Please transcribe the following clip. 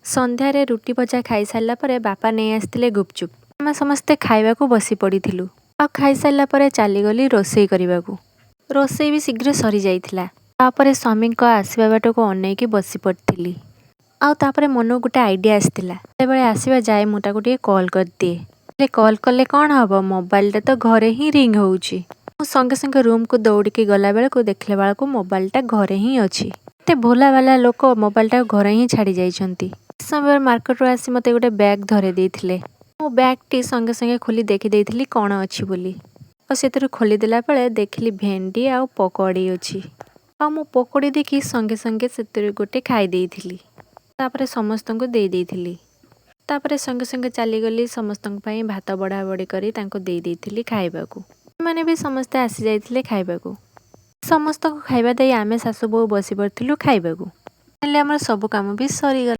ସନ୍ଧ୍ୟାରେ ରୁଟି ଭଜା ଖାଇସାରିଲା ପରେ ବାପା ନେଇ ଆସିଥିଲେ ଗୁପଚୁପ୍। ଆମେ ସମସ୍ତେ ଖାଇବାକୁ ବସି ପଡ଼ିଥିଲୁ। ଆଉ ଖାଇସାରିଲା ପରେ ଚାଲିଗଲି ରୋଷେଇ କରିବାକୁ। ରୋଷେଇ ବି ଶୀଘ୍ର ସରିଯାଇଥିଲା। ତାପରେ ସ୍ୱାମୀଙ୍କ ଆସିବା ବାଟକୁ ଅନେଇକି ବସି ପଡ଼ିଥିଲି। ଆଉ ତାପରେ ମନକୁ ଗୋଟେ ଆଇଡ଼ିଆ ଆସିଥିଲା, ଯେତେବେଳେ ଆସିବା ଯାଏ ମୁଁ ତାକୁ ଟିକେ କଲ୍ କରିଦିଏ। ହେଲେ କଲ୍ କଲେ କ'ଣ ହେବ, ମୋବାଇଲଟା ତ ଘରେ ହିଁ ରିଙ୍ଗ ହେଉଛି। ମୁଁ ସଙ୍ଗେ ସଙ୍ଗେ ରୁମ୍କୁ ଦୌଡ଼ିକି ଗଲା ବେଳକୁ ଦେଖିଲା ବେଳକୁ ମୋବାଇଲଟା ଘରେ ହିଁ ଅଛି। ଏତେ ଭୋଲା ଭାଲା ଲୋକ ମୋବାଇଲଟାକୁ ଘରେ ହିଁ ଛାଡ଼ି ଯାଇଛନ୍ତି। ସମୟରେ ମାର୍କେଟରୁ ଆସି ମୋତେ ଗୋଟେ ବ୍ୟାଗ୍ ଧରେଇ ଦେଇଥିଲେ। ମୁଁ ବ୍ୟାଗ୍ଟି ସଙ୍ଗେ ସଙ୍ଗେ ଖୋଲି ଦେଖିଦେଇଥିଲି କ'ଣ ଅଛି ବୋଲି। ଆଉ ସେଥିରୁ ଖୋଲିଦେଲା ବେଳେ ଦେଖିଲି ଭେଣ୍ଡି ଆଉ ପକୋଡ଼ି ଅଛି। ଆଉ ମୁଁ ପକୋଡ଼ି ଦେଖି ସଙ୍ଗେ ସଙ୍ଗେ ସେଥିରୁ ଗୋଟେ ଖାଇ ଦେଇଥିଲି। ତାପରେ ସମସ୍ତଙ୍କୁ ଦେଇ ଦେଇଥିଲି। ତାପରେ ସଙ୍ଗେ ସଙ୍ଗେ ଚାଲିଗଲି, ସମସ୍ତଙ୍କ ପାଇଁ ଭାତ ବଢ଼ା ବଢ଼ି କରି ତାଙ୍କୁ ଦେଇ ଦେଇଥିଲି ଖାଇବାକୁ। ସେମାନେ ବି ସମସ୍ତେ ଆସିଯାଇଥିଲେ ଖାଇବାକୁ। ସମସ୍ତଙ୍କୁ ଖାଇବା ଦେଇ ଆମେ ଶାଶୁ ବୋହୂ ବସି ପଡ଼ିଥିଲୁ ଖାଇବାକୁ। ହେଲେ ଆମର ସବୁ କାମ ବି ସରିଗଲା।